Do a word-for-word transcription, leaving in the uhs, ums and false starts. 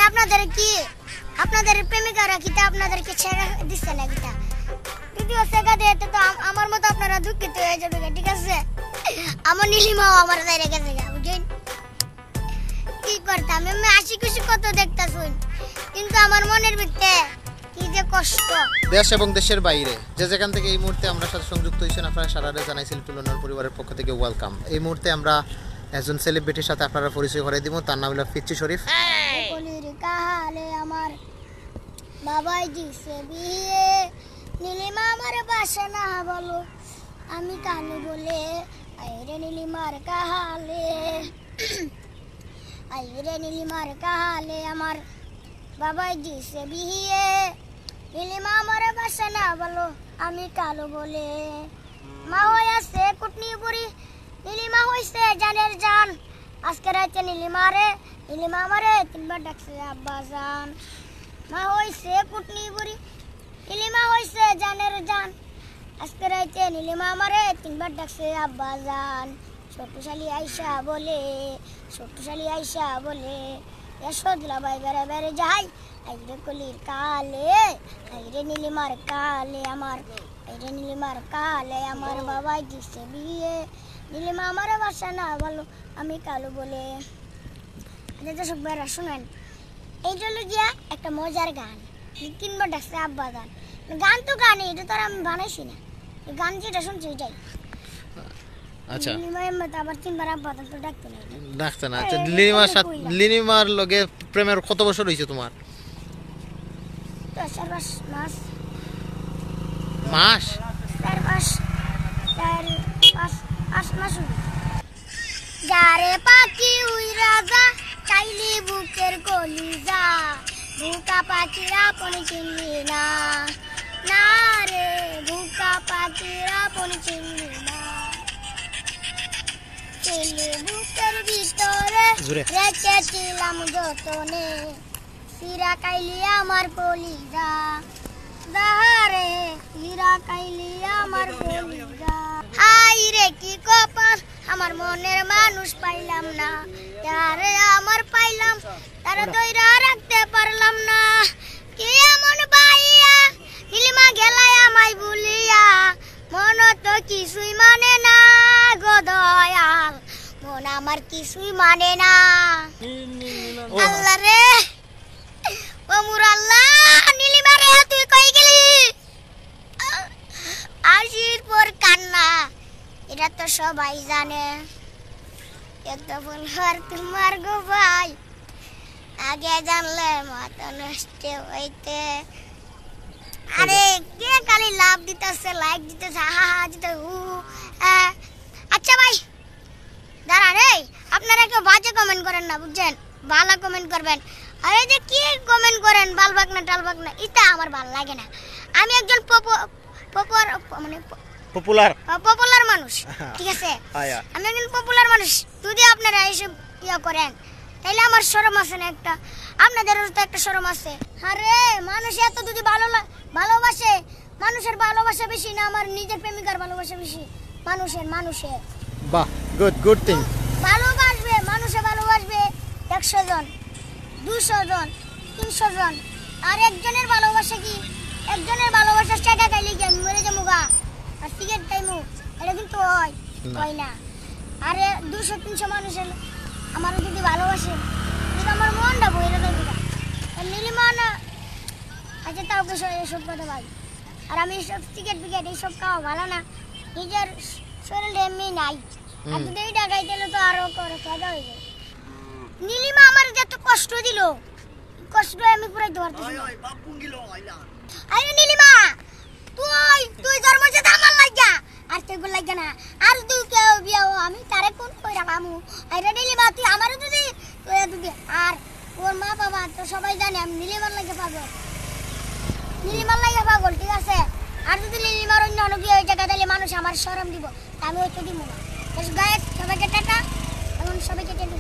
আপনাদের কি, আপনাদের প্রেমিকারা কিতা আপনাদেরকে ছেড়ে দিচ্ছে না কিতা? যদিও ছেড়ে দেয় তো আম-, আমার মতো আপনারা দুঃখিত হয়ে যাবে, ঠিক আছে? আমার নীলিমাও আমার ছেড়ে গেছে গা, বুঝছেন? কি করতাম, আমি হাসি খুশি কত দেখতাছুন, কিন্তু আমার মনের ভিতরে কি যে কষ্ট। দেশ এবং দেশের বাইরে যে যেখান থেকে এই মুহূর্তে আমরা সাথে সংযুক্ত হয়েছেন, আপনারা সারারে জানাইছি লিটল অনার পরিবারের পক্ষ থেকে ওয়েলকাম। এই মুহূর্তে আমরা একজন সেলিব্রিটির সাথে আপনারা পরিচয় করে দিব, তার নাম হলো ফিচ্চি শরীফ। কলির কালে আমার বাবাই দিছে বিয়ে, নীলিমা আমার বাসা না বলো, আমি কালো বলে, আইরে নীলিমার কালে। আইরে নীলিমার কালে আমার বাবাই দিছে বিয়ে, নীলিমা আমার বাসা না বলো, আমি কালো বলে। মা হয়ে আছে কুটনি বুড়ি, নীলিমা হইছে জানের জান। আজকে রাইতে নীলিমারে, নীলিমা আমারে তিনবার ডাকছে আব্বা জান। মা হইছে কুটনি বুড়ি, নীলিমা হইছে জানের জান। আজকে রাইতে নীলিমা আমারে তিনবার ডাকছে আব্বা জান। ছোট শালি আইসা বলে, ছোট শালি আইসা বলে, এসো দুলাভাই বেড়া বেড়ে যাই। আইরে কলির কালে, আইরে নীলিমার কালে আমার, আইরে নীলিমার কালে আমার বাবাই দিছে বিয়ে। নীলিমা আমারে বাসা না বলো, আমি কালো বলে। আচ্ছা, দর্শক ভাইরা শুনেন, এই হলো গিয়া একটা মজার গান। তিনবার ডাকছে আব্বা জান। গান তো গানই, এটা তো আর আমি বানাইছি না। এই গান যেটা শুনছি ওইটাই। আচ্ছা। নীলিমা এমনি তো আবার তিনবার আব্বা জান তো ডাকতো না। ডাকতে না। আচ্ছা, এই, লিনিমার এমনি সাথে, কইলাম। লিনিমার লগে প্রেমের কত বছর হইছে তোমার? তো চার পাঁচ মাস। মাস? চার পাঁচ, চার পাঁচ, পাঁচ মাস হইল। যারে পাখি উইরা যা, চাইলি বুকের কলিজা, বুকা পাখির আপন চিনলি না। না রে, বুকা পাখির আপন চিনলি না। ছেলে বুকের ভিতরে জোরে। রেখেছিলাম যতনে, সিরা কাইলি আমার কলিজা। যাহারে, সিরা কাইলি আমার কলিজা। হায় রে কি কপাল, আমার মনের মানুষ পাইলাম না। যারে আমার পাইলাম, তারে ধইরা রাখতে পারলাম না। কি এমন পাইয়া, নীলিমা গেলায় আমায় ভুলিয়া। মন তো কিছুই মানে না গো দয়াল, মন আমার কিছুই মানে না। ও। আল্লাহ রে, ও মোর আল্লাহ, নীলিমা রে, তুই কই গেলি? আশির পর কান্না, এটা তো সবাই জানে। এত বলবার তোমার গো ভাই, আগে জানলে মাথা নষ্ট হইতে। আরে, কে খালি লাভ দিতেছে, লাইক দিতেছে, হা হা হা দিতেছে, হু হু, হ্যাঁ। আচ্ছা ভাই, দাঁড়ান, এই, আপনারা কেউ বাজে কমেন্ট করেন না, বুঝছেন? ভালো কমেন্ট করবেন। আর এই যে কি কমেন্ট করেন, বালবাক না, টালবাক না, এটা আমার ভালো লাগে না। আমি একজন পপু-, পপুয়ার, মানে প-, পপুলার। আহ, পপুলার মানুষ, ঠিক আছে? আয়া। আমি একজন পপুলার মানুষ। যদি আপনারা এইসব ইয়া করেন, তাইলে আমার শরম আছে না একটা? আপনাদেরও তো একটা শরম আছে। আরে, মানুষ এত যদি ভালো লা-, ভালোবাসে, মানুষের ভালোবাসা বেশি না আমার নিজের প্রেমিকার ভালোবাসা বেশি? মানুষের, মানুষের। বাহ, গুড, গুড থিং। ভালোবাসবে, মানুষে ভালোবাসবে একশো জন, দুশো জন, তিনশো জন। আর একজনের ভালোবাসা কি? একজনের ভালোবাসা সেটা খাইলে কি আমি মরে যাবো গা? আর সিগারেট খাইমু? এটা কিন্তু হয়, না। হয় না। আরে দুশো তিনশো মানুষের আমারে যদি ভালোবাসে, কিন্তু আমার মনটা বইরে যাবে গা। আর নীলিমা না, আচ্ছা, তাও কিছু এসব কথা ভাই। আর আমি এইসব সিগারেট বিগারেট এইসব খাওয়া ভালো না, নিজের শরীরে এমনি নাই। আর হুম। যদি এইটা খাইতে হলে তো আরো করে খেয়ে দেওয়া হয়ে যায়। নীলিমা আমার যত কষ্ট দিল, কষ্ট আমি পুরাইতে পারতেছি না। আরে নীলিমা, তুই, তুই জন্ম হইছে তো আমার লাগিয়া, আর কেউ লাগিয়া না। আর তুই কেউ বিয়াও, আমি তারে কোন কইরা পামু? আরে নীলিমা, তুই আমারে যদি, তুই যদি, আর ওর মা বাবা তো সবাই জানে আমি নীলিমার লাগে পাগল, নীলিমার লাগে পাগল, ঠিক আছে? আর যদি নীলিমার অন্য অন্য বিয়ে হয়ে যায়, তাহলে মানুষ আমার শরম দিব, তা আমি হইতে দিব না। তো গাইস, সবাইকে টাটা, এখন সবাইকে টাটা।